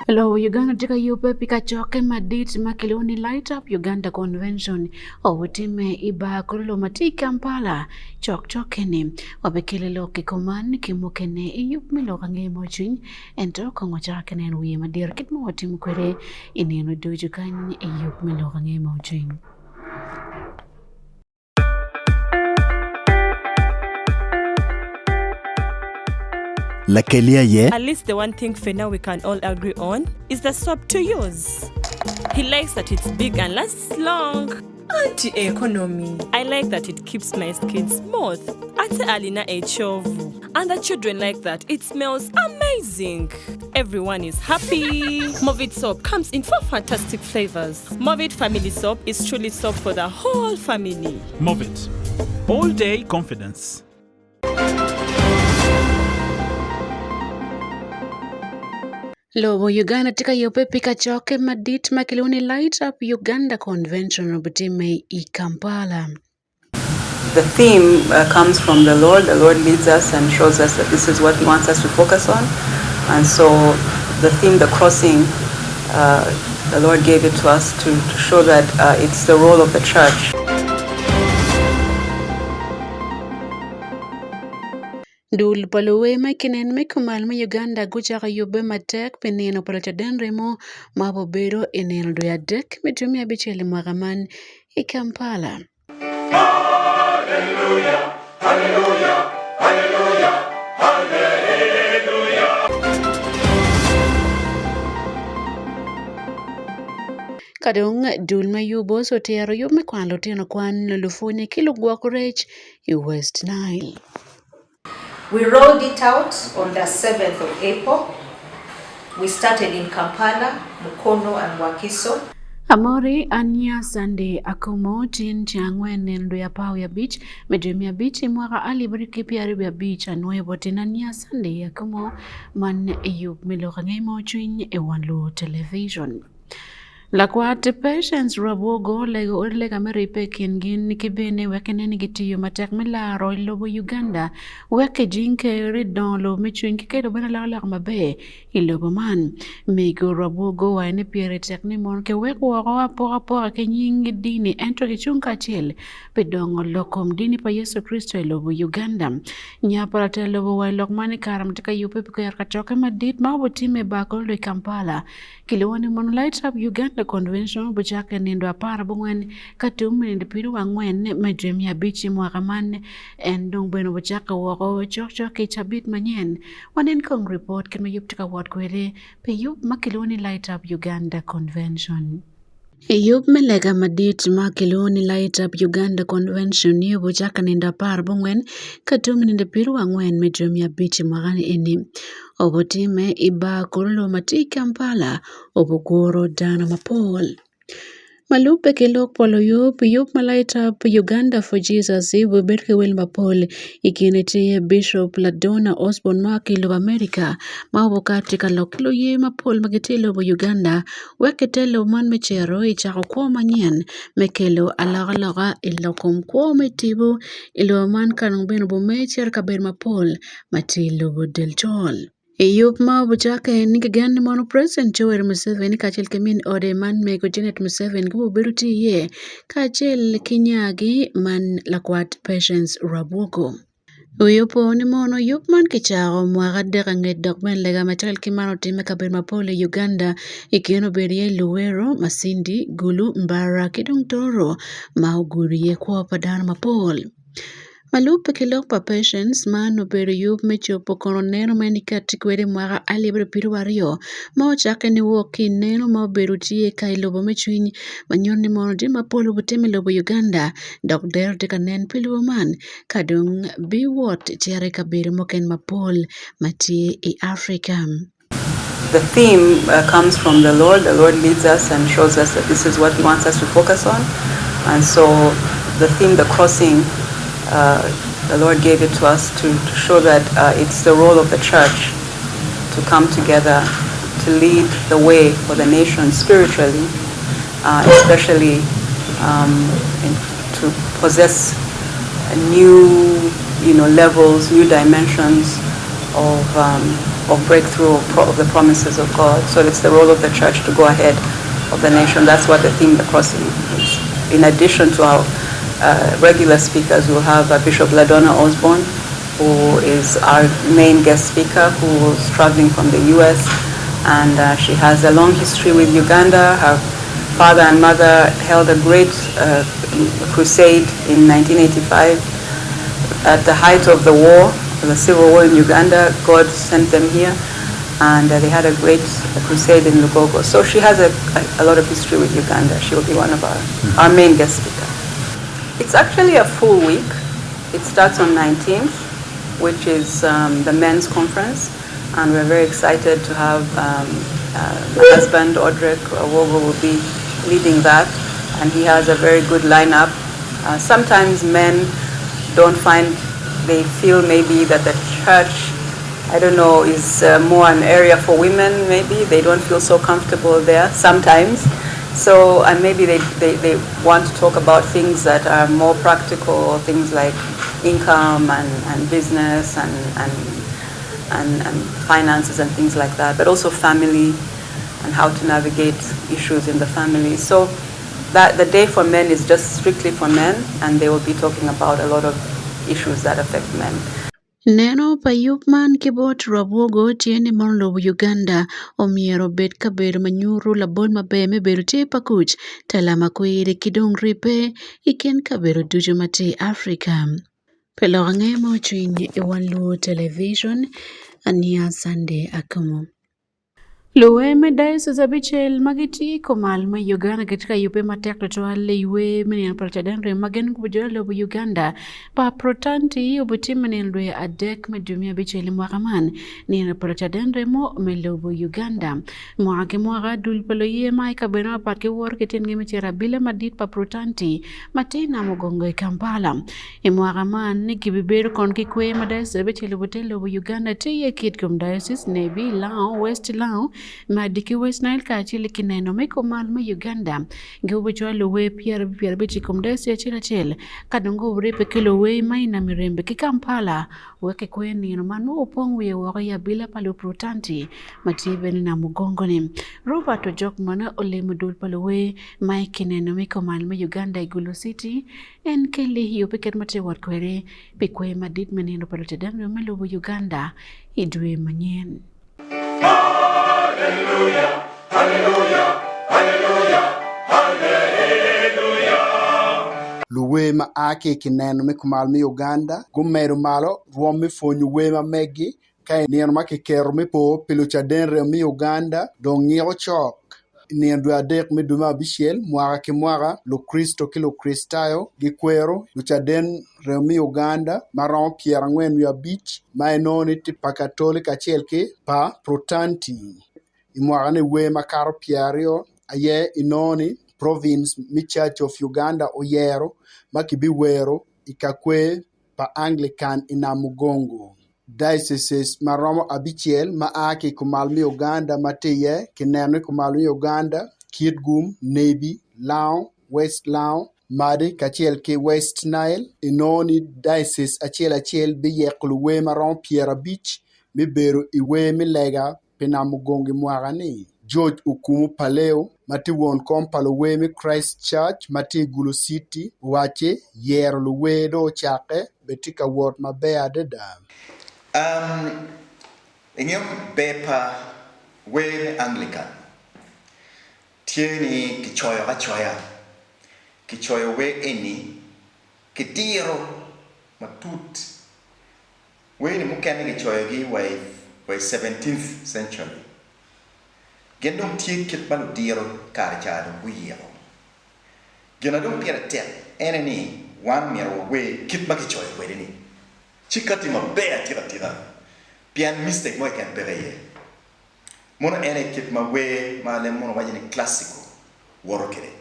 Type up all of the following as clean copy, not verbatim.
Lobo Uganda tye ka yubbe pi kacokke madit ma kilwongo ni Light Up Uganda Convention obitimme i bar Kololo ma tye i Kampala cokcok-ki-ni. Wabikelo lok i kom man ki mukene i yub me lok ange ma ocwiny ento kong wacako ki neno wiye madit kit ma watimo kwede i nino ducu kany i yub me lok ange ma ocwiny. Lakeli aye. At least the one thing Fena we can all agree on is the soap to use. He likes that it's big and lasts long. Anti economy. I like that it keeps my skin smooth. Ate alina ekyovu. And the children like that it smells amazing. Everyone is happy. Movit soap comes in four fantastic flavors. Movit family soap is truly soap for the whole family. Movit. All day confidence. Lobo Uganda tye ka yubbe pi kacokke madit ma kilwongo ni Light Up Uganda Convention obitimme i Kampala. The theme uh, comes from the Lord. The Lord leads us and shows us that this is what He wants us to focus on. And so the theme, the crossing, uh, the Lord gave it to us to, to show that uh, it's the role of the church. Dul pa luwer ma kinen me kumal me Uganda gucako yubbe matek pi nino pa Lacaden Remo ma obedo i nino dwe adek me dwe me abicel i mwaka man i Kampala. Ka dong dul ma yubo otyero yub me kwano lutino kwan, lupwonye ki lugwok rec i West Nile. We rolled it out on the 7th of April. We started in Kampala, Mukono and Wakiso. Amori anya Sunday Akumo tin changwen neno dwe apar wiye abich me dwe me abich i mwaka alip aryo ki pyeraryo wiye abich anwoyo botin anya Sunday Akumo man yub me lok angey mo cwiny i wan luo television. Lakwat Patience Rwabwogo olego odi lega me ribbe i kin gin ki bene wek inen ni gitiyo matek me laro i lobo Uganda wek kijing ker i dongo lobo me cwiny ki kelo bene alokaloka maber i lobo man. Mego Rwabwogo owaco ni pire tek ni mono kiwek woko apokapoka ki nying dini ento gicung kacel pi dongo lok kom dini pa Yecu Kricito i lobo Uganda. Nya pa latel lobo owaco lok man i kare ma tye ka yubbe pi kwero kacokke madit ma obitimme i bar Kololo i Kampala Kilwongo ni mono Light Up Uganda Convention obicakke nindo apar abongwen ka tum nindo piero angwen me dwe me abic i mwaka man en dong bene obicakke woko cokcok ki cabit manyen. Wanen kong ripot kit ma yub tye ka wot kwede pi yub ma kilwongo ni Light Up Uganda Convention. I yub me lega madit ma kilwongo ni Light Up Uganda Convention ni obucakke nindo apar abongwen ka tum nindo piero angwen me dwe me abic i mwaka ni eni. Obutimme i bar Kololo ma tye i Kampala obuguro dano mapol. Ma lubbe ki lok pa luyub, yub ma Light Up Uganda for Jesus obedo ki wel mapol i kine tye iye Bishop Ladonna Osborne ma ki i lobo America ma obukat tye ka lok ki luye mapol ma gitye i lobo Uganda wek kitel lobo man me cito i cako kwo manyen me kelo alokaloka i lok kom kwo me tipo i lobo man ka dong bene obume cito i kabedo mapol ma tye i lobo del col. I yub ma obucakke ni kigen ni mono President Yoweri Museveni kacel ki min ode man mego Janet Museveni gubedo tye iye kacel ki nyagi man lakwat Patience Rwabwogo. Wi opo ni mono yub man kicako mwaka adek angec dok bene lega macol ki man otimme i kabedo mapol i Uganda i kine obedo iye Luwero, Masindi, Gulu, Mbarara ki dong Toro ma ogudo iye kwo pa dano mapol. Ma lubbe ki lok pa Patience, man obedo yub me cobo kono neno ma en kati kwede i mwaka alip aryo pyeraryo aryo ma ocakke niwok ki i neno ma obedo tye ka i lobo me cwiny ma nyuto ni mono jami mapol obitimme i lobo Uganda dok dero tye ka nen pi lobo man ka dong biwot cito i kabedo mukene mapol ma tye i Afrika. The theme uh, comes from the Lord. The Lord leads us and shows us that this is what He wants us to focus on. And so the theme, the crossing, uh, the Lord gave it to us to, to show that uh, it's the role of the church to come together to lead the way for the nation spiritually, uh, especially um, in, to possess new you know, levels, new dimensions of, um, of breakthrough of, pro- of the promises of God. So it's the role of the church to go ahead of the nation. That's what the theme, The Crossing, is. In addition to our regular speakers, we'll have Bishop LaDonna Osborne, who is our main guest speaker, who is traveling from the U.S. And she has a long history with Uganda. Her father and mother held a great crusade in 1985 at the height of the war, the civil war in Uganda. God sent them here, and they had a great crusade in Lugogo. So she has a lot of history with Uganda. She will be one of our main guest speaker. It's actually a full week. It starts on 19th, which is the men's conference, and we're very excited to have my husband, Odrek Rwabwogo, will be leading that, and he has a very good lineup. Sometimes men don't find, they feel maybe that the church, I don't know, is more an area for women, maybe. They don't feel so comfortable there sometimes. So, and maybe they want to talk about things that are more practical, things like income and business and finances and things like that, but also family and how to navigate issues in the family. So that the day for men is just strictly for men, and they will be talking about a lot of issues that affect men. Neno pa yub man ki bot Rwabwogo tye ni mono lobo Uganda omyero obed kabedo ma nyuto labol maber me bedo tye pa kuc tela ma kwiri ki dong ribbe i kin kabedo ducu ma tye i Afrika. Pi lok ange ma ocwiny i wan luo television ania Sunday Akumu. Luwe me Diocese abicel ma gitye i komal me Uganda gitye ka yubbe matek tutwal i wer me nino pa Lucaden remo ma gin gubedo lobo Uganda. Pa Protanti obitime nino dwe 3 me dwe me abicel i mwaka man nino pa Lucaden remo me lobo Uganda. Mwaka ki mwaka dul pa luye ma i kabedo mapat ki woro ki tyengi me cito abila madit pa Protanti ma tye i Namugongo i Kampala. I mwaka man gibibedo kon ki kwer ma Diocese abicel ote lobo Uganda tye iye Kitgum Diocese, Nebbi, Lango, West Lango, Madi ki West Nile kacel ki neno me komal me Uganda. Giwubicwalo luwer 75 i kom diocese acel acel ka dong guwuripe ki luwer ma i Namirembe ki Kampala wek kikwer nino ma nongo opong wiye woko i abila pa Luprotanti ma tye bene i Namugongo-ni. Robert Ojok meno olimo dul pa luwer ma i kineno me komal me Uganda i Gulu City En keli yub kit ma tye wot kwede pi kwer madit me nino pa Lucaden me lobo Uganda i dwe manyen. Luwer ma a ki i kineno me kumal me Uganda gumedo malo rwom me pwonyo wer ma meggi ka i nino ma kiketo me po pi Lucaden remo me Uganda dong ngiko cok. I nino dwe adek me dwe me abicel mwaka ki mwaka, Lukricito ki Lukricitayo gikwero Lucaden remo me Uganda ma romo 45 ma inongo ni tye pa Katoli kacel ki pa Protanti. I mwaka-ni wer makato 20 aye inongo ni Province me Church of Uganda oyero ma kibiwero i ka kwer pa Anglican i Namugongo. Dioceses ma romo abicel ma a ki i kumal me Uganda ma tye iye kineno i kumal me Uganda, Kitgum, Nebbi, Lango, West Lango, Madi kacel ki West Nile inongo ni diocese acel acel biyeko luwer ma romo 50 me bedo i wer me lega pi Namugongo i mwaka-ni. George Okumu Paleo, ma tye won kom pa luwer me Christ Church ma tye i Gulu City, owacci yero luwer dong ocakke bene tye ka wot maber adada. Um, ingeyo ber pa wer me Anglican tye ni kicoyo acoya, kicoyo wer eni ki diro matut. Wer-ni mukene kicoyogi wa i seventeenth century. Gin dong tye kit ma ludiro kare ca dong guyiko. Gin ma dong pire tek en aye ni wan omyero wawer kit ma kicoyo kwede-ni ci kati maber atika tika pien mistake mo keken peke iye. Mono en aye kit ma wer ma leb muno waco ni classical woto kwede.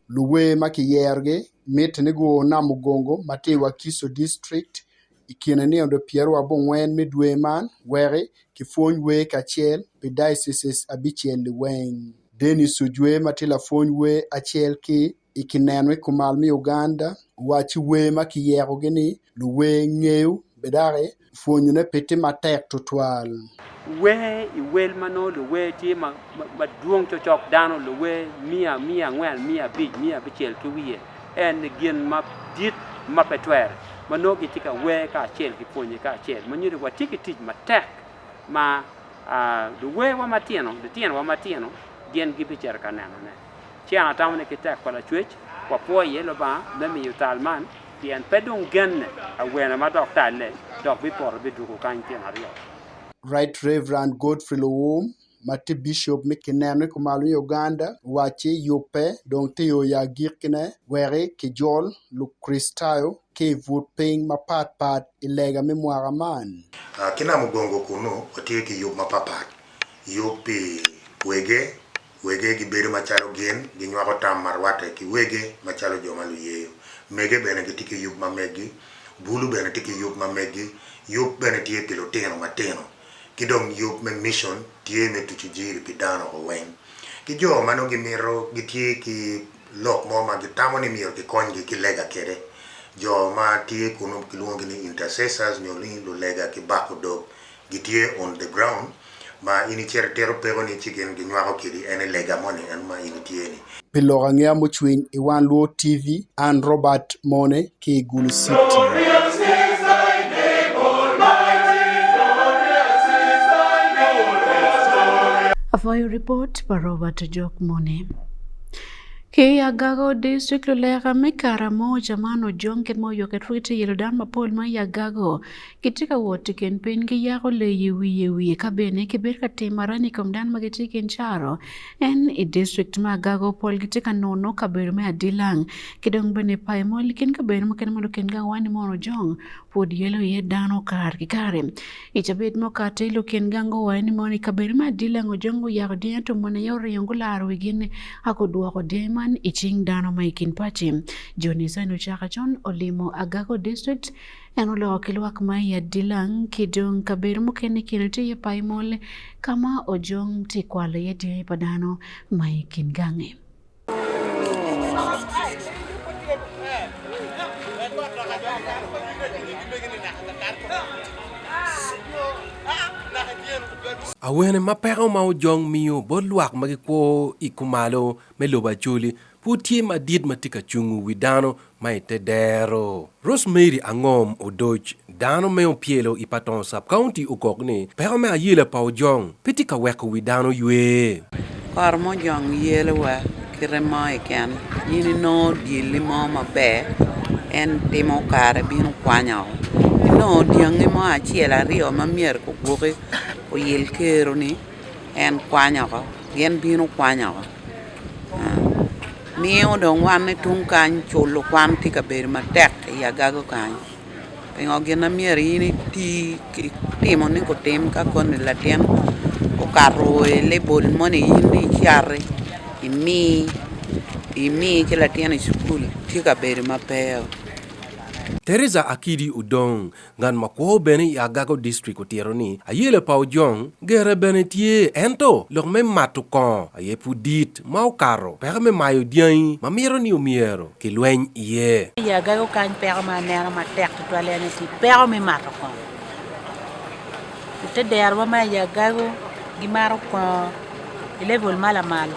Luwer ma kiyerogi mitte ni guo Namugongo ma tye i Wakiso District i kine nino dwe 94 me dwe man wek kipwony wer kacel pi dioceses abicel-li weng. Denis Ojwe ma tye lapwony wer acel ki i kineno i kumal me Uganda owacci wer ma kiyekogi-ni luwer ngeyo be dok pwonyone pe tye matek tutwal. Wer i wel ma nongo luwer tye madwong cokcok dano luwer miya, 400, 500, 600 ki wiye en gin madit ma pe twere ma nongo gitye ka wer kacel ki pwonye kacel ma nyuto ni watye ki tic matek ma luwerwa matino, litinowa matino gin gibicito ka nenone. Ci an atamo ni ki tek pa Lacwec, wapwo iye Lubanga me miyo tal man, pien pe dong genne awene ma dok talle dok bipoto bidwogo kany tyen aryo. Right Rev. Godfrey Luwum ma tye Bicop me Kineno i kumalo me Uganda owacci yubbe dong tye i yo agikkine wek kijol Lukricitayo ki i but piny mapat pat i lega me mwaka man. Ki Namugongo kunnu watye ki yub mapatpat, yub pi wege, Wege gibedo macalo gin, ginywako tam ma rwatte ki wege macalo jo ma luyeyo. Mege bene gitye ki yub ma meggi. Bulu bene tye ki yub ma meggi. Yub bene tye pi lutino matino. Ki dong yub me mission tye me tuco jiri pi dano weng. Ki jo ma nongo gimito gitye ki lok mo ma gitamo ni myero kikonygi ki lega kwede. Jo ma tye kunu kilwongogi ni intercessors nyo ni lulega ki bako dog gitye on the ground ma in icito itito pekoni ci gin ginywako kwedi en i lega moni en ma in itye ni. Pi lok angeya mucwiny i Wan Luo TV, an Robert Mone ki i Gulu City. Apwoyo ripot pa Robert Ojok Mone. Ki i Agago District luleka me Karamoja man ojong kit ma oyoke twite yelo dano mapol ma i Agago Gitye ka wot i kin piny giyako leyi wiye wiye ka bene gibedo ka timo aranyi i kom dano ma gitye i kin caro. En i district me Agago pol gitye ka nono kabedo me Adilang ki dong bene Paimol i kin kabedo mukene ma lukin gang wani mono ojong pud yelo iye dano kare ki kare. I cabit mukati lukin gang guwayo ni mono i kabedo me Adilang ojong guyako dyangi ento mon aye oringo gularo wigi ni ako dwoko dyangi man i cing dano ma i kin paci. Johnny Sani Ocaka con olimo Agago district En oloko ki lwak ma i Adilang ki dong kabedo mukene i kine tye iye Paimol ka ma Ojong tye kwalo iye dyangi pa dano ma i kin gange. Awene ma peko ma Ojong miyo bot lwak ma gikwo i kumalo me lobo Acholi pud tye madit ma tye ka cungo wi dano ma i te dero. Rosemary Angom Odoc, dano me opyelo i Patongo Sub-County okok ni peko me ayela pa Ojong pe tye ka weko wi dano ywe. Kor ma Ojong yelowa kite mo keken, in inongo dyelli mo maber en timo kare bino kwanyo inongo dyangi mo acel aryo ma myero kugwoki oyil keroni en kwanyo oko gin bino kwanyo oko. Miyo dong wan i tung kany culo kwan tye ka bedo matek i agago kany pingo gin ma myero in iti itimo ni gutim ka koni latin okato i lebol moni in icati imi ki latin i cukul tye ka bedo ma pe. Teresa Akidi Odong, Ngat ma kwo bene i Agago District otito ni ayela pa Ojong gere bene tye ento lok me mato kongo aye pud dit ma okato peko me mayo dyangi ma mito ni omyero ki lweny iye. I Agago kany peko ma aneno matek tutwal en aye tye peko me mato kongo. Ite derowa ma i Agago gimato kongo i level ma lamal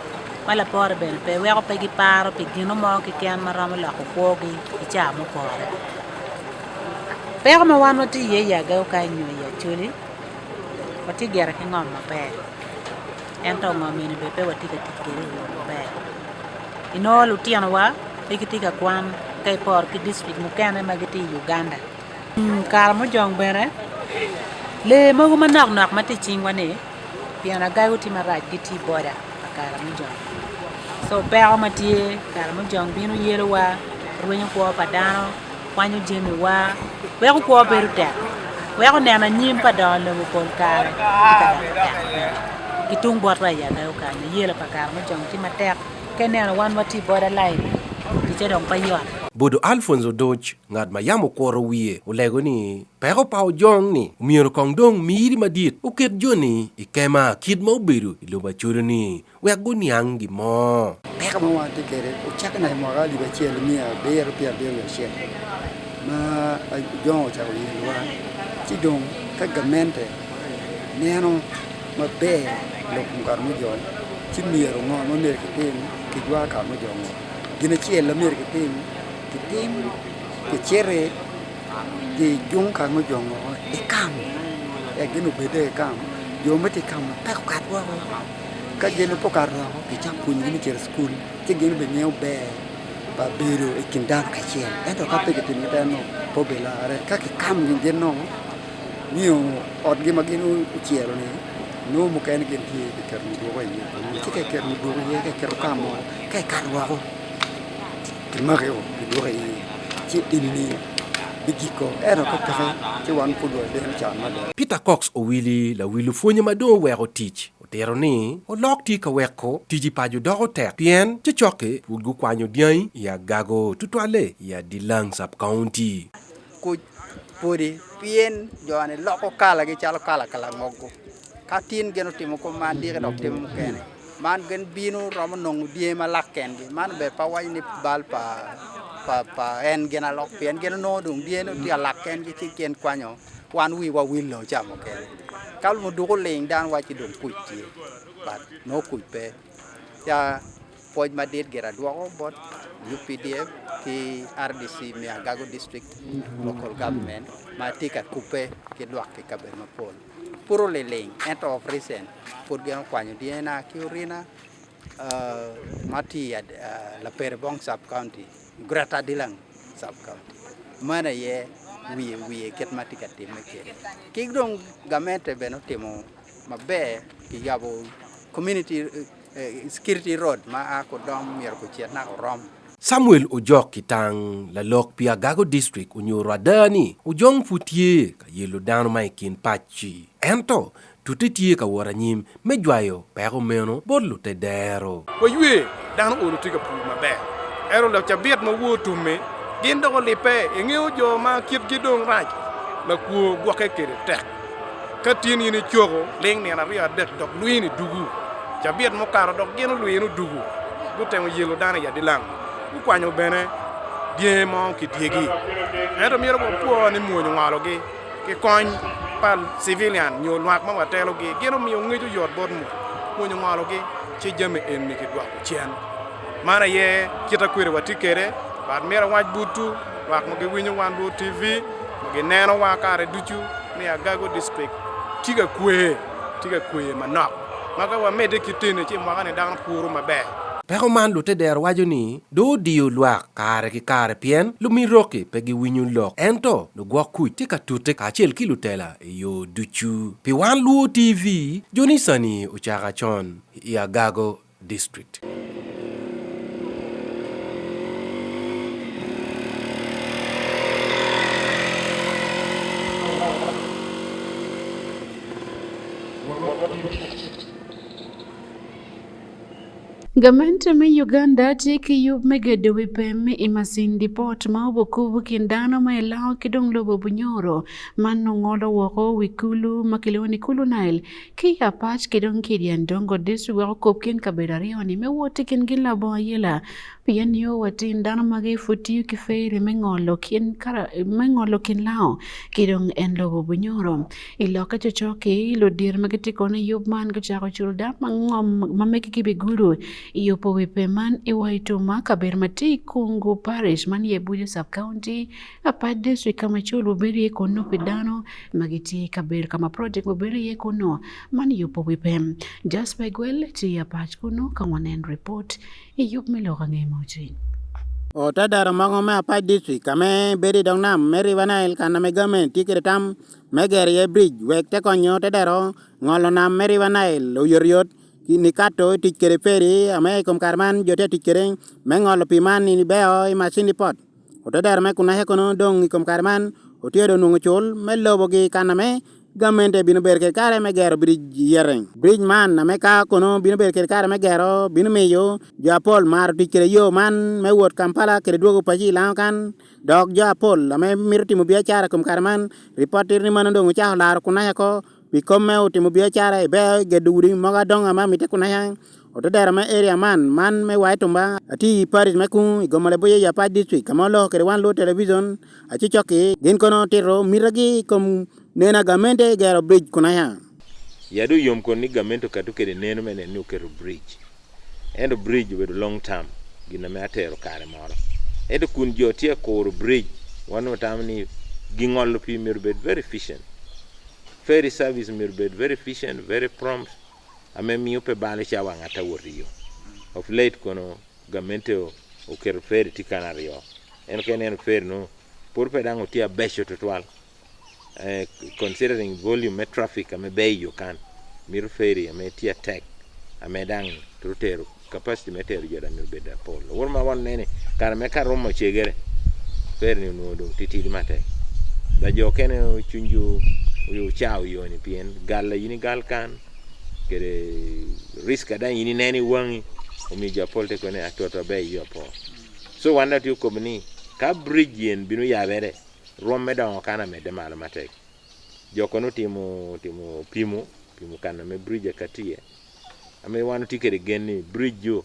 ma lapore bene pe weko pe giparo pi gino mo keken ma romo loko kwogi i cawa mupore. Peko ma wan watye iye i Ageo kany nyo i Acholi, watye gire ki ngom maber ento ngom eni bene pe watye ka tic kwede i yo maber. Inongo lutinowa pe gitye ka kwan ka iporo ki dictrict mukene ma gitye i Uganda. Kare mujong bene lee mogo manok nok ma tye i cingwa-ni pien agago tye marac gitye i boda pa Karamojong. Co peko ma tye Karamojong bino yelowa rwenyo kwo pa dano kwanyo jamiwa weko kwo bedo tek weko neno anyim pa dongo lobo pol kare tye ka doko tek bene ki tung botwa i agago kany yelo pa Karamojong tye matek ka ineno wan watye i boda lain ticce dong pe yot. Bodo Alphonse Odoc, ngat ma yam okwoto wiye, olego ni peko pa Ojong-ni omyero kong dong miri madit oket joni i kema kit ma obedo i lobo Acholi-ni wek guniang gin mo. Peko ma wan watye kwede ocakke naka i mwaka alip acel 971 ma Ojong ocako yelowa ci dong ka gamente neno maber lok kom kare mujong ci myero ngo ma myero kitim kijwa kare mujong woko. Gin acel ma myero kitim, kitim kiciti kijung kare mujong woko i kam wek gin obed i kam jo ma tye i kam pek okat woko ka gin pe okato woko kicako pwonyogi me cito i cukul ci gin gibingeyo ber pa bedo i kin dano kacel ento ka pe kitimo kit meno pe obilarre ka kikamogi gin nongo nio otgi ma gin ocelo-ni nongo mukene gin tye kiketo muduku iye ci ka iketo muduku iye ka iketo kam mo ka ikato woko kimaki kidwoki iye ci enini bigiko ento ka peke ci wan pud wadeno can mada. Peter Cox Owili, lawil lupwonye ma dong oweko tic, otito ni olok tye ka weko tic i paco doko tek pien cocok-ki pud gukwanyo dyangi i Agago tutwalle i Adilang Sub-County. Kuc pwodi pien jo-ni loko kalagi calo kala pa langogo. Ka tin gin otimo kop man diki dok timo mukene. Man gin bino romo nongo dye ma lak kengi. Man bene pe awaco ni bal pa en gin alok pien gin onongo dong dye ni tye ka lak kengi ci gin kwanyo wan wiwa wilo ca mukene. Ka muduku oling dano waco ni dong kuc tye but nongo kuc pe. Ca pwoc madit gire adwoko bot UPDF ki RDC me Agago District Local Government ma tye ka kubbe ki lwak i kabedo mapol. Pud oliling ento of recent pud gin okwanyo dyena ki orina ma tye i Laperibong Sub County, Greater Adilang Sub County. Meno aye wiye wiye kit ma tye ka timme kwede. Ki dong gamente bene otimo maber kiyabo community security road ma a kudom myero gucit naka orom. Samuel Ojok Kitang, lalok pi Agago District onyuto ada ni Ojong pud tye ka yelo dano ma i kin pac-ci ento tute tye ka wot anyim me jwayo peko meno bot lutedero. Waywe, dano olo tye ka pur maber, ento lacabit ma wor tum-mi, gin dok olibbe. Ingeyo jo ma kitgi dong rac, lakwo gwokke kwede tek. Ka tin in icoko ling nino aryo adek dok lwini dugu. Cabit mukato dok gin olwino dugu, gutemo yelo dano i adilang, gukwanyo bene dyangi mo ki dyegi. Ento myero wapwo ni mwony ongologi ki kony pa civilian nyo lwak ma watelogi. Gin omiyo ngec oyot bot mwony, mwony ongologi ci jami eni kidwoko cen. Man aye kit akwede watye kwede, but myero awac botwu lwak ma giwinyo wan Luo TV, ma ginenowa kare ducu ni Agago District tye ka kwe, tye ka kwe manok ma ka wamedde ki teni ci mwaka-ni dano puro maber. Peko man lutedero waco ni dong odiyo lwak kare ki kare pien lumirok-ki pe giwinyo lok ento lugwok kuc tye ka tute kacel ki lutela i yo ducu. Pi wan Luo TV, Johnny Sani ocaka con i Agago District. Gamente me Uganda tye ki yub me gedo wi pem i Masindi Port ma obukubu kin dano ma ilao ki dong lobo Bunyoro man ongolo woko wi kulu ma kilwongo ni Kulu Nile Ki i Apac ki dong ki i Dyandongo District wek okub kin kabedo aryo-ni me wot i kingi labongo ayela. Pien nio wa tin dano magi pud tiyo ki feri me ngolo kin kara me ngolo kin lao ki dong en lobo Bunyoro. I lokke cocok-ki, ludito ma gitye kono i yub man gucako culo dano ma ngom ma megi gibigudo i yubo wi pem man i Waituma, kabedo ma tye i Kungu Parish man i Abuja Sub-County, Apac District ka ma cul obedo iye kunnu pi dano ma gitye i kabedo ka ma project obedo iye kunnu man yubo wi pem. Jasper Igwel tye i Apac kunnu ka wanen ripot i yub me lok ange ma ocwiny. Ote dero mogo me Apac District ka me bedo i dog nam me River Nile ka ma gamente tye kwede tam me gero iye bridge wek te konyo te dero ngolo nam me River Nile oyotoyot nikato i tic kwede ferry ame i kom kare man jo tye ka tic kwede me ngolo pii man i Beo i Masindi Port. Ote dero me Kunahia kono dong i kom kare man otye dong onongo cul me lobogi kana me. Gamente bino bedo kede kare me gero birij yete. Birij man ame ka kono bino bedo kede kare me gero bino miyo jo apol maro tic kede yo man me wot Kampala kede dwogo paci i lango kan. Dok jo apol ame mito timo biacara kom kare man ripot tito ni mano dong ocako laro kunaya ko pi kom me otimo biacara i ber gedo udi mogo adonga ma mitte kunaya. Ote dero me area man, man me Waitumba, atir i parish me Kungu i Gomole Buye i Apac District ka ma oloko kwede wan luo television aci cok-ki gin kono tito mitagi i kom nena gamente gero bridge kunaya. Yade oyom kono ni gamente oketo kede neno me neno ni oketo bridge. Ento bridge obedo long term, gin ame atero kare moro. Ento kun jo tye kuro bridge, wan watamo ni gingolo pii myero obed very efficient. Ferry service myero obed very efficient, very prompt, ame miyo pe balo cawa ngat awoto iyo. Of late kono gamente oketo ferry tye kana aryo. Ento ka ineno ferry nongo pud pe dang otye abeco tutwal considering volume me traffic ame ber iyo kan mito ferry ame tye atek ame dang twero tero capacity me tero jo dang myero obed pol. Laworo ma wan waneno ni kare me Karuma ocegere ferry ni onongo dong titidi matek la jo okene cwinygi ocao iyo ni pien gal in igal kan kede risk dang in ineno iwangi omiyo jo pol te kone ni twatwa ber iyo apo. So wan dong watye ka kobo ni ka bridge eni bino yabere rwom me dongo kan amedde malo matek. Jo kono otimo otimo pimo pimo kana me bridge akati iye ame wan watye kwede gen ni bridge ju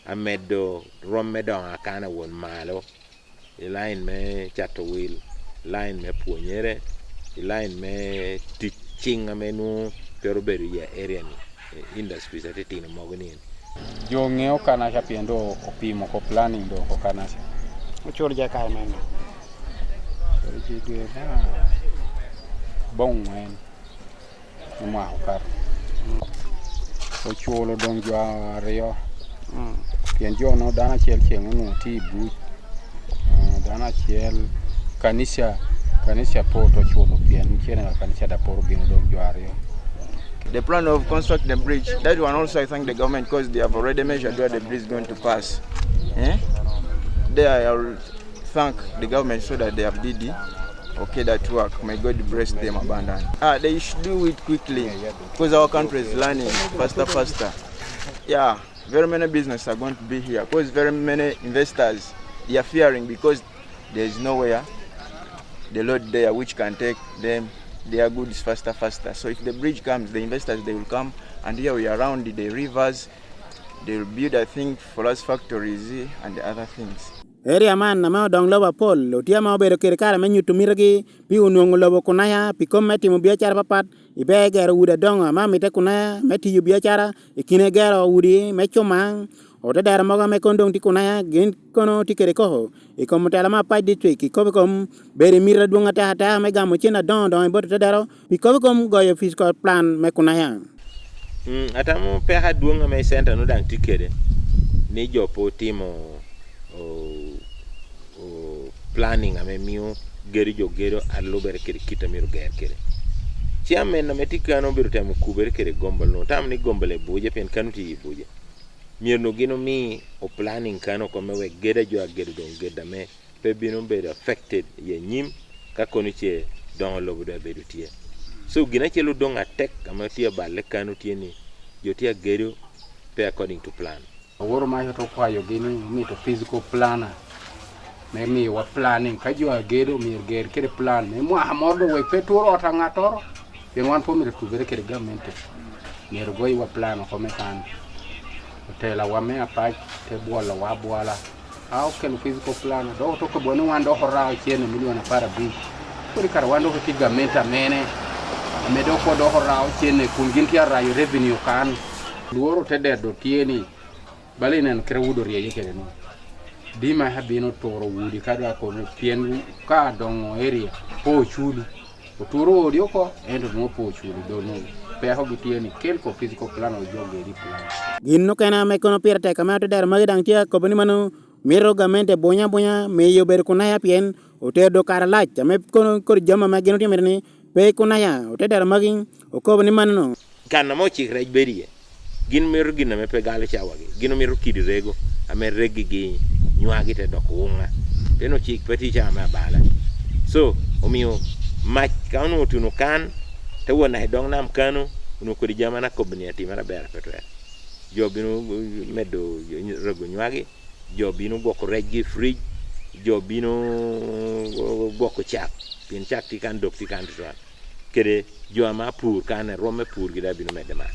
amedo rwom me dongo akana won malo i lain me cato wil, lain me pwonyere, i lain me tic cing ame nongo twero bedo i area ni industries atitino mogo ni eni. Jo ngeo kanaca pien do opimo ko planning do ko kanaca. Ocul je kare mene? Ocul je dwe me abongwen me mwaka okato. Oculo dong jo aryo pien jo no dano acel ceng onongo tye i buc dano acel kanica kanica pe oculo pien cene kanica dok pe obino dong jo aryo. The plan of construct the bridge, that one also I thank the government because they have already measured where the bridge is going to pass. Eh? There I will thank the government so that they have did it. Okay, that work. May God bless them abundantly. Ah, they should do it quickly because our country is learning faster, faster. Yeah, very many business are going to be here because very many investors they are fearing because there is nowhere the load there which can take them their goods faster, faster. So if the bridge comes, the investors they will come, and here we are around the rivers. They will build, I think, for us factories and other things. Area man ma odong lobo apol otye ma obedo kede kare me nyuto mitigi pi onwongo lobo kunaya pi kom me timo biacara papat i ber gero udi adongo ma mitte kunaya me tiyo biacara i kine gero udi me cuma ote dero mogo me kono dong tye kunaya gin kono tye kede koko i kom otelo ma Apac District i kobo kom bedo i miti adwong atek ateka me gamo cente adongo dongo i bot ote dero pi kobo kom goyo physical plan me kunaya. Atamo peko adwong ma i centa nongo dang tye kwede ni jo pe otimo planning ame miyo gedo jo gedo alubere kwede kit ma myero oger kwede. Chairman ame tye kano obedo temo kubere kwede gombole nongo tamo ni gombole buce pien kano tye i buce. Myero onongo gin omi o-planning kano oko me wek gedo a jo agedo dong gedo ame pe bino bedo affected i anyim ka kono ce dongo lobo dong abedo tye. So gin acel odong atek ame tye aballe kano tye ni jo tye agedo pe according to plan. Awoto ma to kwayogi ni omito physical planner me miyowa planning ka jo agedo myero oger kede plan me mwaka moro dong wek pe tur ot angatoro pien wan pe omito tubere kede gamente myero ogoyiwa plan oko me kan otelawa me apac te bwolowa abwola a okelo physical planner dok oto kobo ni wan dok orao cene milion 15 kodi kara wan dok ki gamente amene ame dok pud dok orao cene kun gin tye arayo revenue kan Lworo te dedo tye ni bala ineno kite wudi oryeye kwede ni dima eka bino turo wudi kadi wa kome pien ka dongo area pe oculu oturo odi oko ento nongo pe oculu do nongo peko gi tye ni kel ko physical plan ojo geri plan. Gin mukene ma kono pire tek ma te dero magi dang tye ka kobo ni mano mito gamente bunya bunya miyo bedo kunaya pien otero dong kare lac ame kono kodi jami ma gin otimo ni pe kunaya ote dero magi okobo ni mano. Kana ma ocik rec bedo iye, gin mito gin ame pe galo cawagi. Gin omito kidi rego ame reggigi nywagi te doko wunga. Pien ocik pe tye cawa me abala. So, omiyo mac ka onongo otuno kan, Te wot naka i dog nam kanu, onongo kodi jami man akobbi ni atimere aber pe twere. Jo bino medo rego nywagi, jo bino gwoko recgi i frij, jo bino gwoko cak pien cak tye kan dok tye kan tutwal. Kede jo ma pur kan rwom me purgi dong bino medde malo.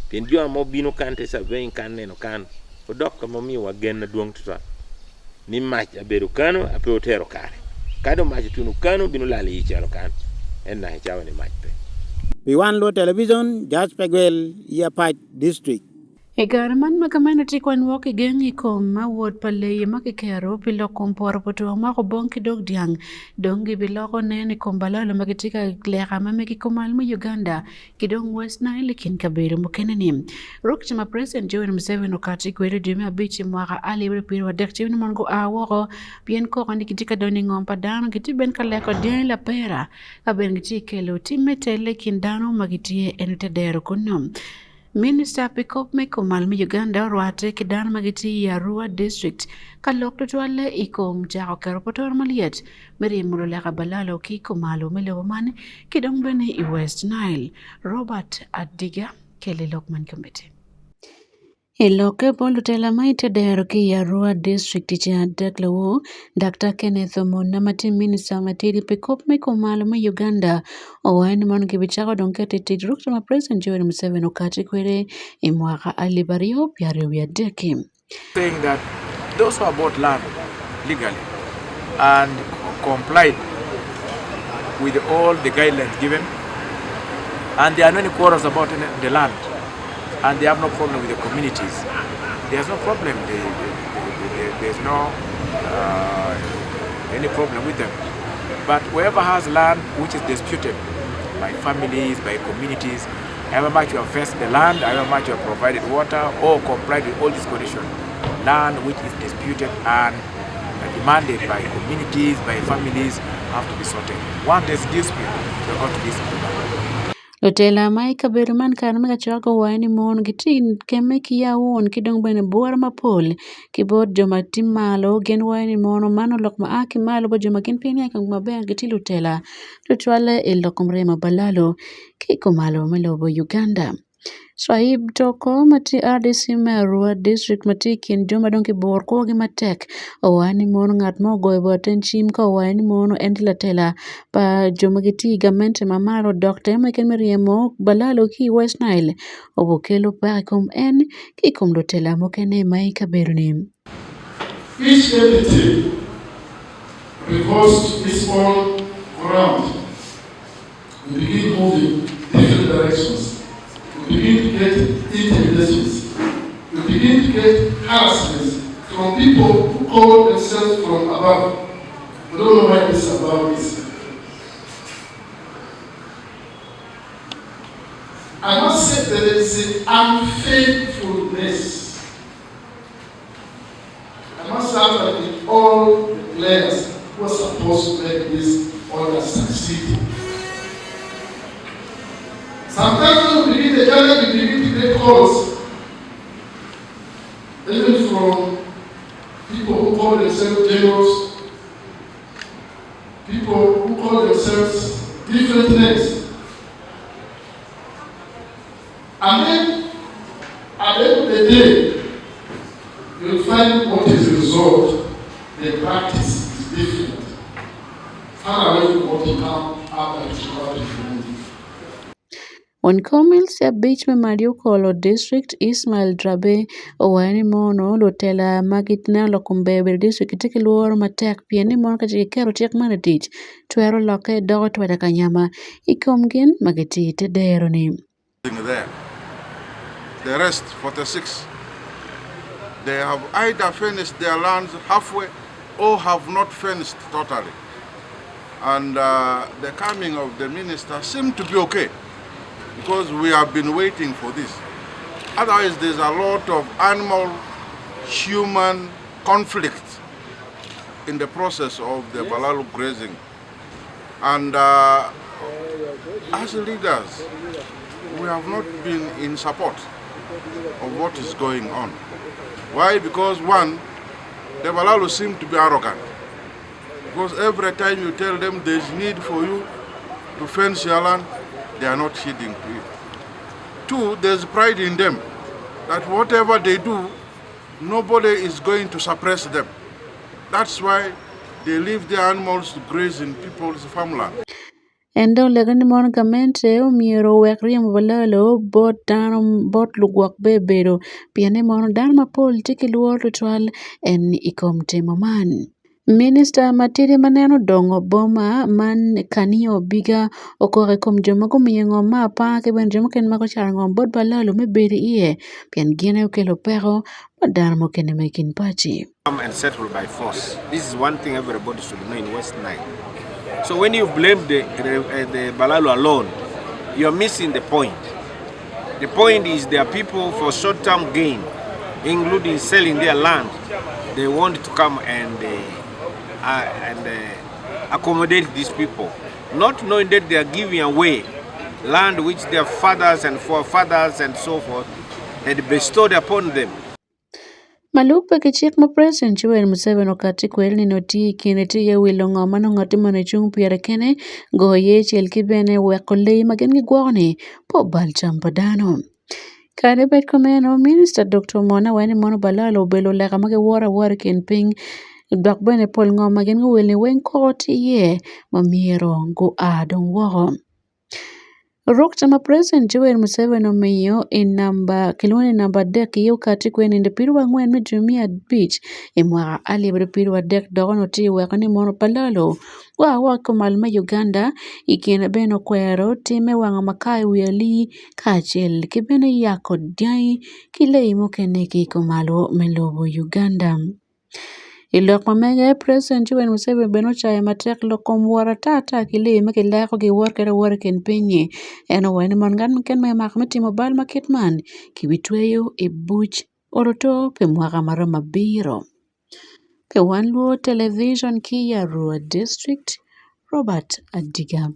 Pien jo ma obino kan te surveying kan neno kan odok ka ma omiyowa gen madwong tutwal ni mac abedo kano ape otero kare. Ka dong mac otuno kano bino lal i calo kan ento naka i cawa ni mac pe. Pi wan luo television, Jasper Gwel, i Apac District. I kare man ma kameno tye kwan wok i geng i kom ma wod pa leye ma kiketo pi lok kom poto potwo mako bong ki dog dyang dong gibiloko nen i kom balalo ma gitye ka leka ma megi komal me Uganda ki dong West Nile i kin kabedo mukene ni. Rukca ma President Yoweri Museveni okati kwede dwe me abic i mwaka alip aryo pyero adek ci mon gua woko pien koko ni gitye ka donyo i ngom pa dano gitye bene ka leko dyangi lapera ka bene gitye kelo tim me tele i kin dano ma gitye en te dero kunnu. Minista pi kop me komal me Uganda orwatte ki dano ma gitye i Arua District ka lok tutwalle i kom cako keto potoro malyet me ryemo luleka balalo ki kumalo me lobo man ki dong bene i West Nile. Robert Adiga kele lok man kombeddi. I lokke bot lutela ma ite dero ki i Arua District i ceng adek luwo, Dr. Kenneth Omona ma tye minista matidi pi kop me kumalo me Uganda owaco ni mon gibicako dong keto i tic rukca ma President Yoweri Museveni okati kwede i mwaka alip aryo pyeraryo wiye adek-ki. Saying that those who have bought land legally and complied with all the guidelines given and there are no any quarrels about the land and they have no problem with the communities, there's no problem, they, they, they, there's no uh, any problem with them. But whoever has land which is disputed by families, by communities, however much you have fenced the land, however much you have provided water or complied with all these conditions, land which is disputed and demanded by communities, by families, have to be sorted. Once there's dispute, we're going to dispute. Lutela ma i kabedo man kare me kacok owaco ni mon gitye i kemme ki yawon ki dong bene bwura mapol ki bot jo ma tye malo gin waco ni mono man olok ma a ki malo bot jo ma gin pe niang maber gitye lutela tutwalle i lok kom remo balalo ki i kumalo me lobo Uganda. Swaib Toko ma tye RDC me Arua district ma tye i kin jo ma dong kiburo kwogi matek owaco ni mono ngat mo ogoyo bote cim ka owaco ni mono en tye latela pa jo ma gitye i gamente ma malo dok temme keken me ryemo balalo ki i West Nile obokelo peko i kom en ki i kom lutela mukene ma i kabedo-ni. Each entity revolves its own ground. We begin moving different directions. We begin to get intimidations. We begin to get harassments from people who call themselves from above. We don't know where this above is. I must say there is an unfaithfulness. I must say that with all the players who are supposed to make this order succeed. Sometimes when we begin the challenge, we begin to get calls, even from people who call themselves generals, people who call themselves different names. And then, at the end of the day, you'll find what is resolved, the practice is different. Far away from what you come up and to implement. Won kom LC abic me Mariupol District Ismail Drabe owaco ni mono lutela ma gineno lok kom ber bedo district gitye ki lworo matek pien ni mono ka ce giketo cik man i tic twero lokke doko tweda ka nyama i kom gin ma gitye i te dero-ni. There. The rest, 46, they have either finished their lands halfway or have not finished totally. And uh, the coming of the minister seemed to be okay because we have been waiting for this. Otherwise, there's a lot of animal human conflict in the process of the Balalu grazing. And uh, as leaders, we have not been in support of what is going on. Why? Because one, the Balalu seem to be arrogant. Because every time you tell them there's need for you to fence your land, They are not heeding to it. Two, there's pride in them that whatever they do, nobody is going to suppress them. That's why they leave their animals to graze in people's farmland. En dong olego ni mono gamente omyero owek ryemo balalo bot dano bot lugwok be bedo pien ni mono dano mapol tye ki lworo tutwal en i kom timo man. Minista matidi ma neno dongo boma man Kaniyo Obiga okok i kom jo ma gumiyo ngom me apar ki bene jo mukene ma gucaro ngom bot balalo me bedo iye pien gin aye okelo peko ma dano mukene ma i kin paci. Come and settle by force. This is one thing everybody should know in West Nile. So when you blame the, uh, the Balalu alone, you are missing the point. The point is there are people for short-term gain, including selling their land, they want to come and, uh, uh, and uh, accommodate these people, not knowing that they are giving away land which their fathers and forefathers and so forth had bestowed upon them. Ma lubbe ki cik ma President Yoweri Museveni okatti kwede ni nongo tye i kine tye iye wilo ngo ma nongo ngat moni cung pire kene, goyo iye cel ki bene weko lee ma gin gigwoko ni pe obal cam pa dano. Kadi bed kumeno, Minista Dr. Mona waco ni mono Balalo obedo luleka ma giworo awora i kin piny dok bene pol ngo ma gin guwilo ni weng koko tye iye ma myero gua dong woko. Rukca ma President Yoweri Museveni omiyo i namba kilwongo ni namba adek iye okati kwede nino piero angwen me dwe me abic i mwaka alip aryo piero adek dok onongo tye weko ni mono pa lalo gua woko ki kumalo me Uganda i kine bene okwero tim me wango makar i wi alii kacel ki bene yako dyangi ki lee mukene ki kumalo me lobo Uganda. I lok ma mege, President Yoweri Museveni bene ocayo matek lok kom wot ata ata ki lee ma kileko giwot kwede awota i kin piny-nyi. En owaco ni mon ngat mukene ma kimako me timo bal ma kit man kibitweyo i buc oroto pi mwaka ma romo abiro. Pi wan luo television ki i Arua District, Robert Adiga.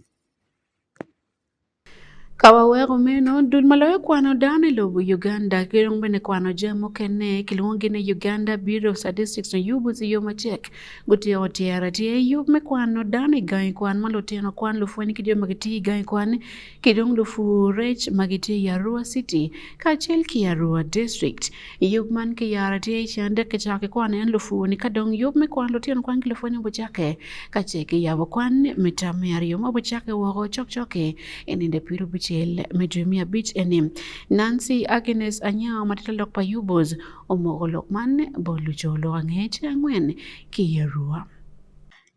Ka waweko meno, dul ma loyo kwano dano i lobo Uganda ki dong bene kwano jami mukene kilwongogi ni Uganda Bureau of Statistics nyo UBOS i yo macek gutyeko tyero tye yub me kwano dano i gangi kwan ma lutino kwan, lupwony ki jo ma gitiyo i gangi kwan ki dong lupur rec ma gitye i Arua City kacel ki Arua District. Yub man kiyaro tye i ceng adek kicako ki kwano en lupur-ni ka dong yub me kwano lutino kwan ki lupwony obicakke ka ce kiyabo kwan me tam me aryo ma obicakke woko cokcok-ki i nino pyerabicel me dwe me abic eni. Nancy Agnes Anyao ma tye lalok pa UBOS omoko lok man bot luco lok angec angwen ki i Arua.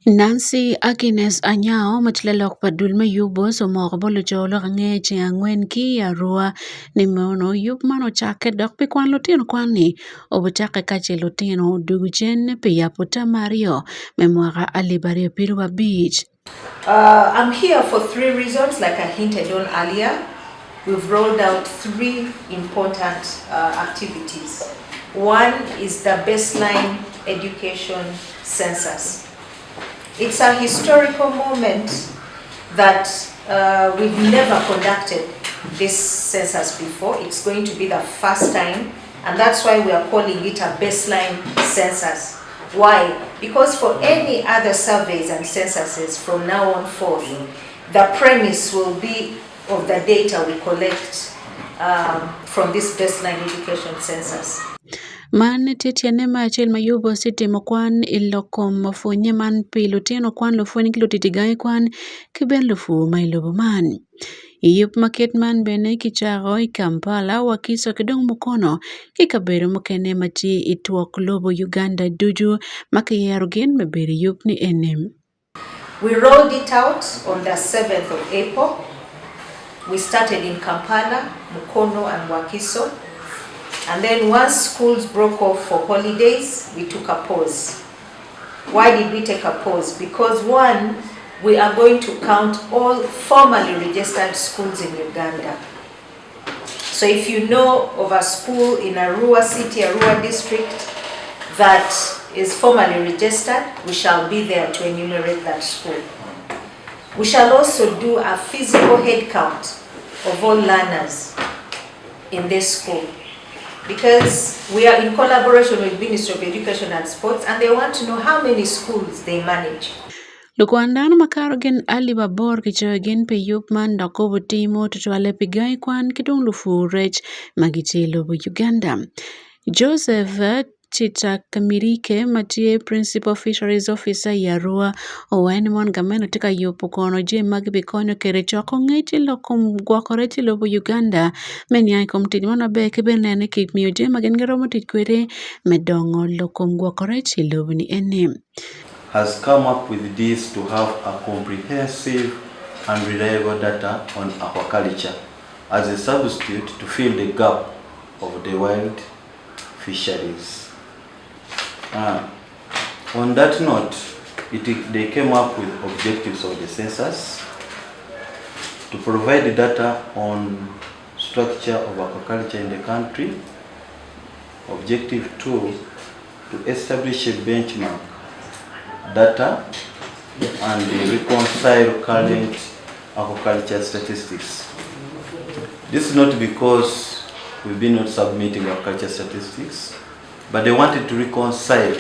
Nancy Agnes Anyao ma tye lalok pa dul me UBOS omoko bot luco lok ange ceng angwen ki i Arua ni mono yub man ocakke dok pi kwan lutino kwan-ni obicakke ka ce lutino odugu cen pi yabo tam aryo me mwaka alip aryo piero abic. I'm here for three reasons like I hinted on earlier. We've rolled out three important uh, activities. One is the baseline education census. It's a historical moment that uh, we've never conducted this census before. It's going to be the first time, and that's why we are calling it a baseline census. Why? Because for any other surveys and censuses from now on forth, the premise will be of the data we collect um, from this baseline education census. Man tye tyene me acel ma Yubu ocitimo kwan i lok kom pwonye man pi lutino kwan, lupwony ki lutic i gangi kwan ki bene lupur ma i lobo man. I yub ma kit man bene kicako i Kampala, Wakiso ki dong Mukono ki kabedo mukene ma tye i twok lobo Uganda ducu ma kiyero gin me bedo i yub ni eni. We rolled it out on the 7th of April. We started in Kampala, Mukono and Wakiso. And then once schools broke off for holidays, we took a pause. Why did we take a pause? Because one, we are going to count all formally registered schools in Uganda. So if you know of a school in Arua City, Arua District, that is formally registered, we shall be there to enumerate that school. We shall also do a physical head count of all learners in this school because we are in collaboration with Ministry of Education and Sports and they want to know how many schools they manage. Lukwan dano makato gin alip aboro kicoyo gin pi yub man dok kobo timo tutwalle pi gangi kwan ki dong lupur rec ma gitye i lobo Uganda. Joseph Chitakamirike ma tye Principal Fisheries Officer i Arua owaco ni mon gamente tye ka yubo kono jami ma gibikonyo kwede coko ngec i lok kom gwoko rec i lobo Uganda me niang i kom tic man maber ki bene neno ni kimiyo jami ma gin giromo tic kwede me dongo lok kom gwoko rec i lobo ni eni. Has come up with this to have a comprehensive and reliable data on aquaculture as a substitute to fill the gap of the wild fisheries. Uh, on that note, it, they came up with objectives of the census to provide data on structure of aquaculture in the country. Objective two, to establish a benchmark data and reconcile current aquaculture statistics. This is not because we've been not submitting aquaculture statistics, but they wanted to reconcile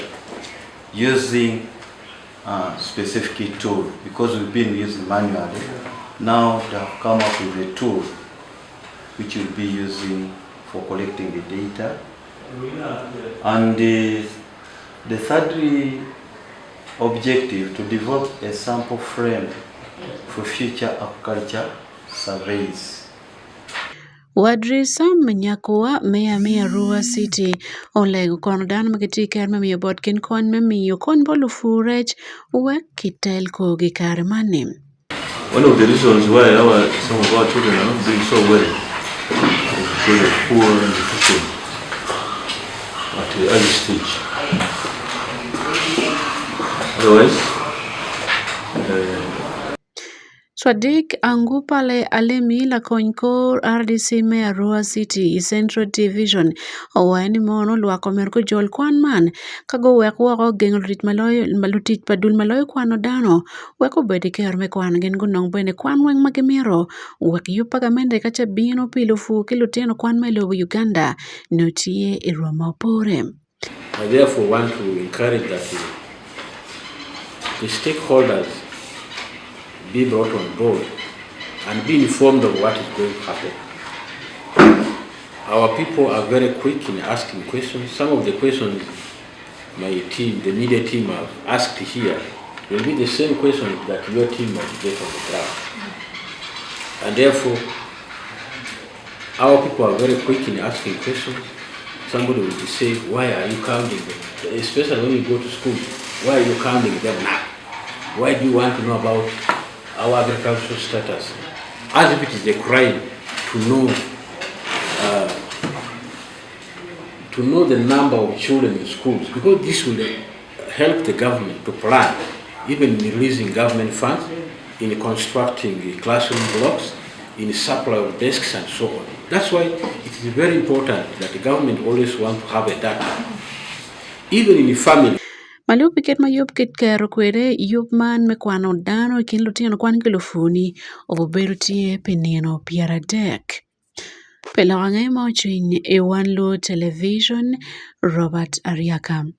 using a specific tool because we've been using manually. Now they have come up with a tool which we'll be using for collecting the data. And the, the third objective to develop a sample frame for future aquaculture surveys. Wadri Sam Nyakua, meya me Arua City, olego kono dano ma gitye i ker me miyo bot gin kony me miyo kony bot lupur rec wek kitel korgi i kare man-ni. One of the reasons why our, some of our children are not doing so well is because of poor nutrition at the early stage. Otherwise, Swadik Angupale Alemi lakony kor RDC me Arua City i Central Division owaco ni mono lwak omyero gujol kwan man ka guwek woko gengo lutic maloyo lutic pa dul maloyo kwano dano wek obed i kero me kwano gin gunong bene kwan weng ma gimito wek yub pa gamente ka ce bino pi lupu ki lutino kwan ma i lobo Uganda nongo tye i rwom ma opore. I therefore want to encourage that the, the stakeholders be brought on board and be informed of what is going to happen. Our people are very quick in asking questions. Some of the questions my team, the media team have asked here will be the same questions that your team might get on the ground. And therefore, our people are very quick in asking questions. Somebody will say, why are you counting them? Especially when you go to school, why are you counting them now? Why do you want to know about our agricultural status? As if it is a crime to know to know the number of children in schools, because this will help the government to plan, even in releasing government funds, in constructing classroom blocks, in supply of desks and so on. That's why it is very important that the government always want to have a data. Even in the family. Ma lub pi kit ma yub kiketo kwede yub man me kwano dano i kin lutino kwan ki lupuni obedo tye pi nino 30. Pi lok ange ma ocwiny i Wan Luo Television, Robert Ariaka.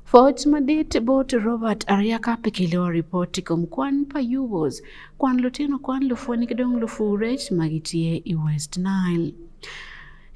Pwoc madit bot Robert Ariaka pi kelo ripot i kom kwan pa UWOS, kwan lutino kwan lupwony ki dong lupur rec ma gitye i West Nile.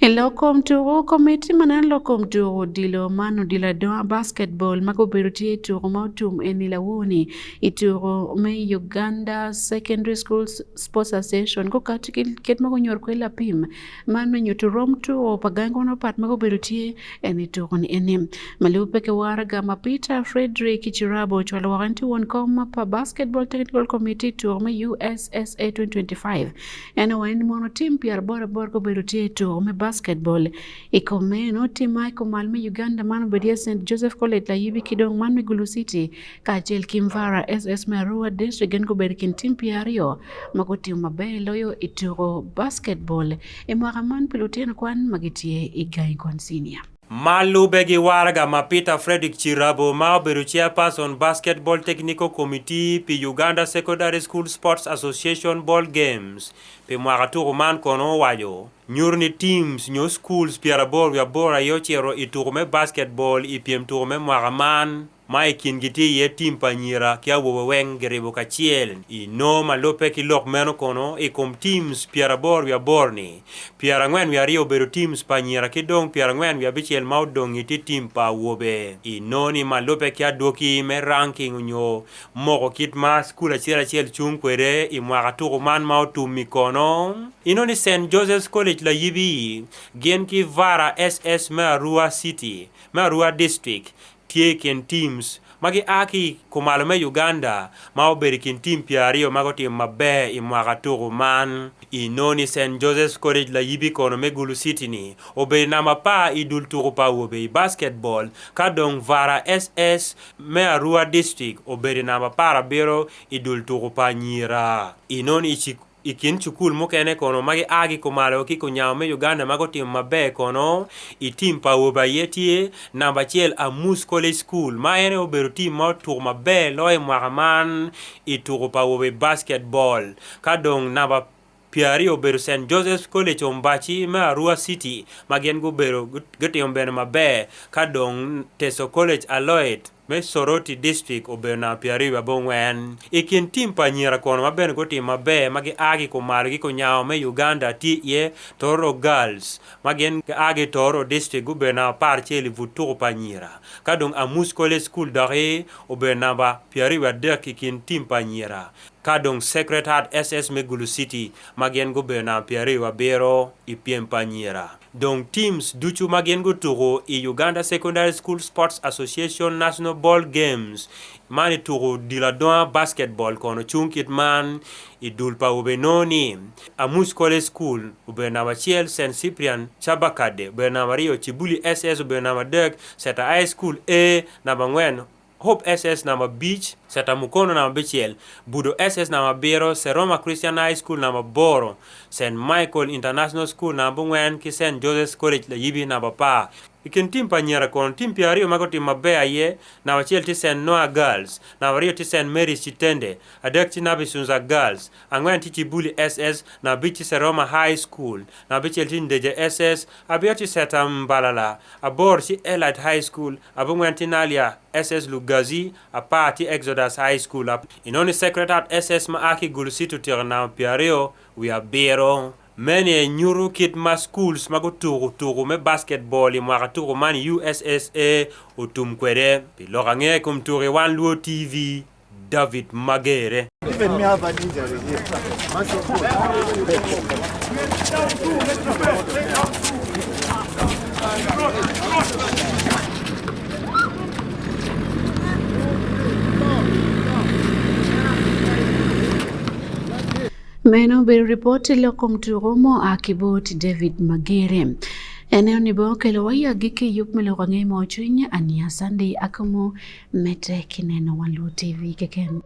I lok kom tuku, komiti ma neno lok kom tuku odilo man odilo adonga basketball ma gubedo tye i tuku ma otum eni lawoni i tuku me Uganda Secondary School Sports Association gukati ki kit ma gunyuto kwede lapim man me nyuto rom tuku pa gangi mapat ma gubedo tye eni tuku ni eni. Ma lubbe ki waraga ma Peter Frederick Kirabo ocwalo woko en tye won kom pa Basketball Technical Committee tuku me USSA 2025 En owaco ni mono tim 88 gubedo tye i tuko me basketball. I kom meno, tim ma i kom me Uganda man obedo iye St. Joseph College Layibi ki dong man me Gulu City kacel ki Mvara SS me Arua District gin gubedo i kin tim 20 ma gutimo maber loyo i tuko basketball i mwaka man pi lutino kwan ma gitye i gangi kwan senior. Ma lubbe gi waraga ma Peter Fredrick Kirabo ma obedo Chairperson Basketball Technical Committee pi Uganda Secondary School Sports Association Ball Games. Pi mwaka tuku man kono owaco, nyuto ni teams nyo schools 88 aye ocito i tuku me basketball i pyem tuku me mwaka man, ma i kingi tye iye tim pa anyira ki awobe weng giribo kacel. I noo ma lubbe ki lok meno kono, i kom teams 88 ni, 42 obedo teams pa anyira ki dong 46 ma odongi tye tim pa awobe. I noo ni ma lubbe ki adwoki me ranking onyo moko kit ma cukul acel acel cung kwede i mwaka tuku man ma otum-mi kono. Inongo ni Saint Joseph's College Layibi gin ki Vara SS me Arua City me Arua District tye i kin teams ma gia ki i kumalo me Uganda ma obedo i kin tim pyeraryo ma gutimo maber i mwaka tuku man. Inongo ni Saint Joseph's College Layibi kono me Gulu City ni obedo namba apar i dul tuku pa awobe i basketball ka dong Vara SS me Arua District obedo i namba 17 i dul tuku pa anyira. Inongo ni i kin cukul mukene kono ma gia ki kumalo ki kunyango me Uganda ma gutimo maber kono i tim pa awobe aye tye namba acel Amus College School ma en aye obedo tim ma otuko maber loyo i mwaka man i tuko pa awobe i basketball ka dong namba 20 obedo Saint Joseph's College Ombaci me Arua City ma gin gubedo gutimo bene maber ka dong Teso College Aloit me Soroti District obedo namba 24. I kin tim pa anyira kono ma bene gutimo maber ma gia ki kumalo ki kunyango me Uganda tye iye Tororo Girls ma gin gia ki Tororo District gubedo namba 11 i but tuko pa anyira ka dong Amus College School doki obedo namba 23 i kin tim pa anyira Ka dong Sacred Heart SS me Gulu City ma gin gubedo namba 27 i pyem pa anyira. Dong teams ducu ma gin gutuko i Uganda Secondary School Sports Association National Ball Games man i tuko odilo adonga basketball kono cung kit man i dul pa awobe nongo ni, Amus College School obedo namba acel, Saint Cyprian Kyabakadde obedo namba aryo, Kibuli SS obedo namba adek, Seeta High School A namba angwen, Hope SS namba abic, Seta Mukono namba abicel, Budo SS namba abiro, Seroma Christian High School namba aboro, Saint Michael International School namba abongwen ki Saint Joseph's College Layibi namba apar. I kin tim pa anyira kono, tim pyeraryo ma gutimo maber aye, namba acel tye Saint Noah Girls, namba aryo tye Saint Mary's Kitende, adek tye Nabisunsa Girls, angwen tye Kibuli SS, namba abic tye Seroma High School, namba abicel tye Ndeje SS, abiro tye Seta Mbalala, aboro tye Elite High School, Abongwen tye Nalia SS Lugazi, apar tye Exodus High School. Inongo ni Sacred Heart SS ma a ki i Gulu City otyeko namba 27. Meno aye nyuto kit ma schools ma gutuko tuko me basketball i mwaka tuko man i USSA otum kwede. Pi lok angeya i kom tuko i Wan Luo TV, David Magere. Even me have an injury here. Meno obedo ripot i lok kom tuko mua ki bot David Magere. En onibo okelo wa i agikki yub me lok ange mo cwiny Ania Sunday Akumu Medde ki neno Wan Luo TV keken.